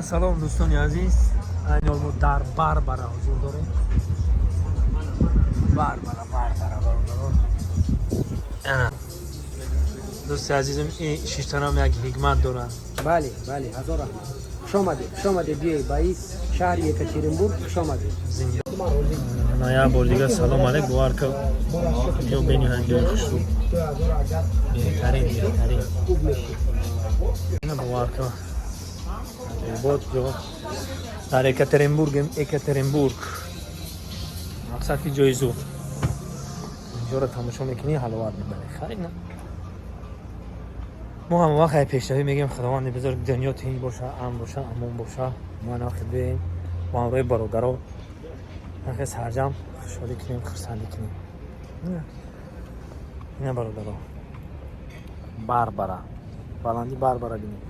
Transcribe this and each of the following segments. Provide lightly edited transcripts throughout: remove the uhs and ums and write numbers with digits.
Салом, дӯстони азиз. Айни ҳол мо дар Барбара ҳузур дорем. Барбара, Барбара, бародарон. Ана. Дӯсти азизам, ин шиштанам як ҳикмат дорад. Бале, бале, ҳазор раҳмат. Хуш омадед, хуш омадед, биёед ба ин шаҳри Екатеринбург, хуш омадед. Зинда. Ана, як бор дигар салом алейк, бовар ка, ҷо бениҳоят ҷои хушрӯ. Беҳтарин, беҳтарин. Ина, бовар ка. Бод ҷо. Дар Екатеринбургем, Екатеринбург. Мақсад ки ҷои зур. Инҷоро тамошо мекунӣ, ҳаловат мебарӣ. Хайр, на. Мо ҳама вақт ай пешравӣ мегӯем, Худованди бузург дунё тинҷ боша, амн боша, амон боша. Мо нахе биёем бо ҳамроҳи бародаро, нахе сарҷам хушҳолӣ кунем, хурсандӣ кунем. Ина, бародаро. Барбара. Баланди Барбара бинем.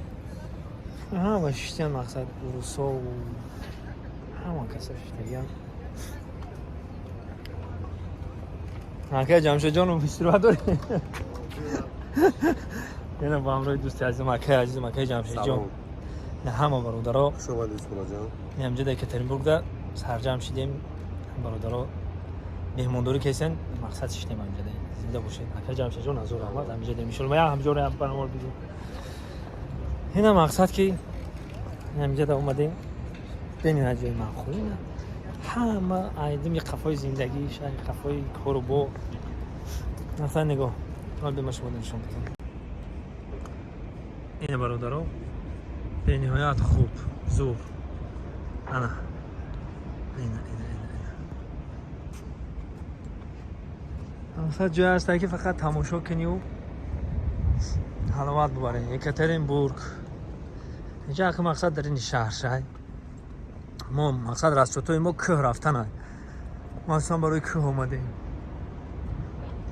Ҳама шиштиян, мақсад урусову ҳама каса шиштагиян. Акай Ҷамшедҷону истироҳат дорӣ? Ина, бо ҳамроҳи дӯсти азизам, акай азизам, акай Ҷамшедҷон. Ина, ҳама бародаро. Хуш омадед, Сулаҷон. Ҳамҷо дар Екатеринбургда сарҷам шидем. Бародаро меҳмондорӣ кесен, мақсад шиштем ҳамҷода. Зинда бошед. Акай Ҷамшедҷон, ҳазор раҳмат. Ҳамҷода иншоалло як ҳамҷоро ҳам барномаро бидем. Ина, мақсад ки ҳамҷода омадем. Бениҳоят ҷои маъқул. Ина ҳама айдими қафои зиндагӣ, шаҳри қафои кору бо. Масалан, нигоҳ. Ҳол бема шумо нишон бидам. Ина, бародаро, бениҳоят хуб, зур. Ана. Ина, ина, ина, ина. Мақсад ҷое ҳаст, ки фақат тамошо кунию ҳаловат бубарӣ. Екатеринбург. Инҷа аки мақсад дар ин шаҳр шай. Мо мақсад расчётои мо кӯҳ рафтанай. Мо аслан барои кӯҳ омадем.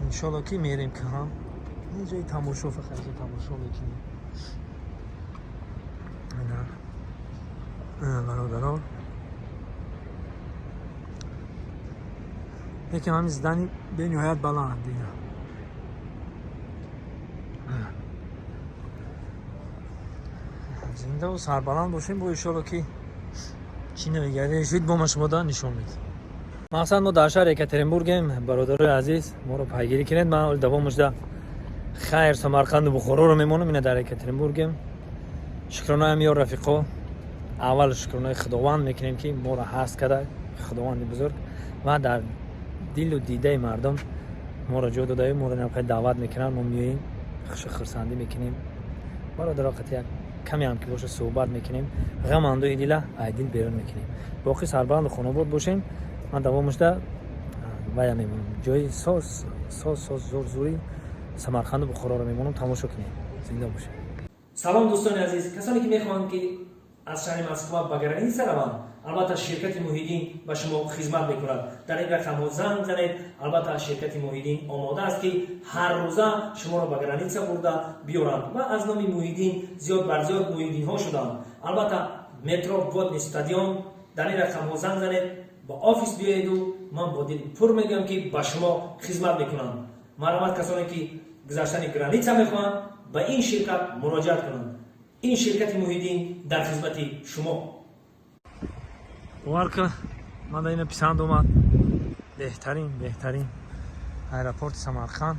Иншолло ки мерем кӯҳам. Ин ҷои тамошо, фақат инҷо тамошо мекунем. Ина. Ина, бародарон. Лекин ҳамин здание бениҳоят баланд, ина. Ина. Зиндаву сарбаланд бошем, бо иншолло ки чӣ навигари шуд, бо ма шумода нишон медиҳем. Мақсад мо дар шаҳри Екатеринбургем, бародарои азиз, моро пайгирӣ кунед. Ман ҳоли давом шуда хайр Самарқанду Бухороро мемонам. Ина, дар Екатеринбургем. Шукронаям, ё рафиқо, аввал шукронаи Худованд мекунем, ки моро ҳаст карда Худованди бузург ва дар дилу дидаи мардум моро ҷо додаю моро навқай даъват мекунанд, мо меоем, хушу хурсандӣ мекунем, бародаро қати як каме ҳам ки боша суҳбат мекунем, ғам андӯҳи дила ай дил берун мекунем. Боқӣ сарбаланду хонобод бошем. Ман давом шуда вая мемонам, ҷои соз соз соз, зур зури Самарқанду Бухороро мемонам, тамошо кунем. Зинда бошем. Салом, дӯстони азиз, касоне ки мехоҳанд, ки аз шаҳри Москва ба граница раванд, албатта ширкати Муҳиддин ба шумо хизмат мекунад. Дар ин рақамҳо занг занед. Албатта, ширкати Муҳиддин омода аст, ки ҳар рӯза шуморо ба граница бурда биёранд ва аз номи Муҳиддин зиёд бар зиёд муҳиддинҳо шуданд. Албатта, метро Водный стадион, дар ин рақамҳо занг занед, ба офис биёеду ман бо дили пур мегӯям, ки ба шумо хизмат мекунам. Марҳамат, касоне ки гузаштани граница мехоҳанд, ба ин ширкат муроҷиат кунанд. Ин ширкати Муҳиддин дар хизмати шумо. Бовар кун, ман дар ина писанд омад. Беҳтарин, беҳтарин аэропорти Самарқанд,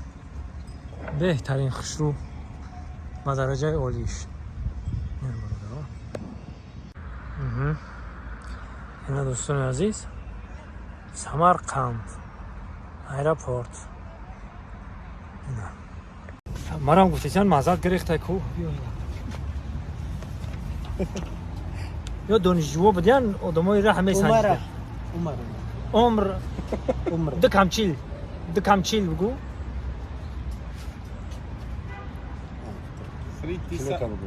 беҳтарин, хушрӯ, ба дараҷаи олиш. Ина, бародаро. Ина, дӯстони азиз, Самарқанд аэропорт. Ина, марам гуфтесян, маззат гирехтай ку. Ё донишҷӯҳо будян, одамои раҳ месанҷида. Умар. Умр. Умр. Ду камчил, ду камчил бугу. Кило кабугу.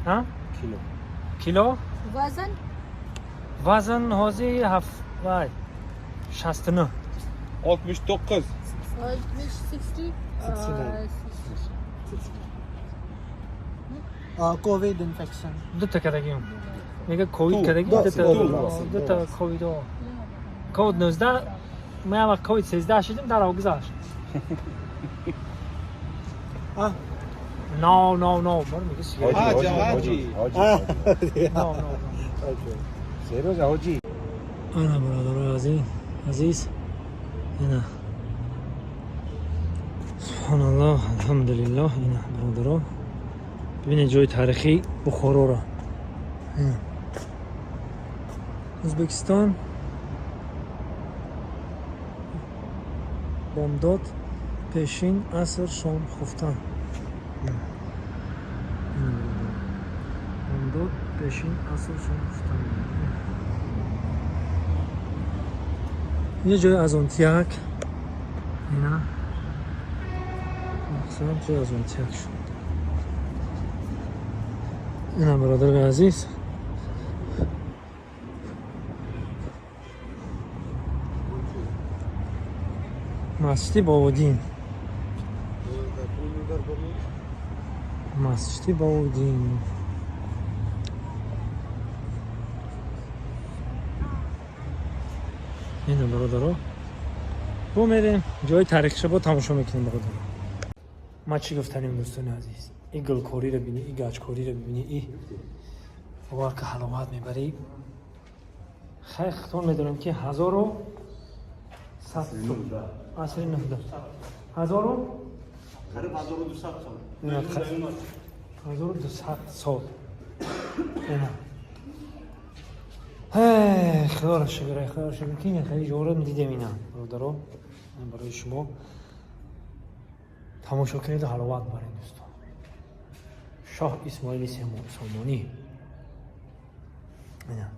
А? Кило. Кило. Вазн? Вазн ҳозир ҳаф вай 69. 69. 60. 69. Covid infection. Дута кардагим, мега ковид Ту, кардагим. ду, Дута. ду, ду. Дута ковид, ковид 19. Ма як вақт ковид 13 шидим, дарав гузашт. А? No, no, no, бор мега сигарет. Ҳоҷи, Ҳоҷи, ҳоҷи. ҳоҷи, ҳоҷи. No, no, no. Серьезно, ҳоҷӣ. Ана, бародарои азиз, ина, субҳоналлоҳ, алҳамдулиллоҳ. Ина, бародаро, бибинед ҷои таърихии Бухороро. Ина, Ӯзбекистон. Бомдод, пешин, аср, шом, хуфтан. Ина. Ина, бародаро, бомдод, пешин, аср, шом, хуфтан. Ина, ҷои азонтияк. Ина, мақсад ҷои азонтияк шуд. Ина, бародари азиз. Масҷиди Бовудин, масҷиди Бовудин. Ина, бародаро, бо мерем, ҷои таърихиша бо тамошо мекунем. Бародаро, ман чӣ гуфтанем, дӯстони азиз? И гулкориро бибинӣ, и гачкориро бибинӣ, и бовар ка, ҳаловат мебарӣ. Хайр, хитон медонам, ки 1100 сол, асри нӯҳда, ҳазору Қариб 1200 сол. 1200 сол. Ина, худоро шукр, худоро шукр, ки ин хеле ҷоро дидем. Ина, бародаро, барои шумо тамошо кунеду ҳаловат баред, дӯстон. Шоҳ Исмоили Сомонӣ, ина.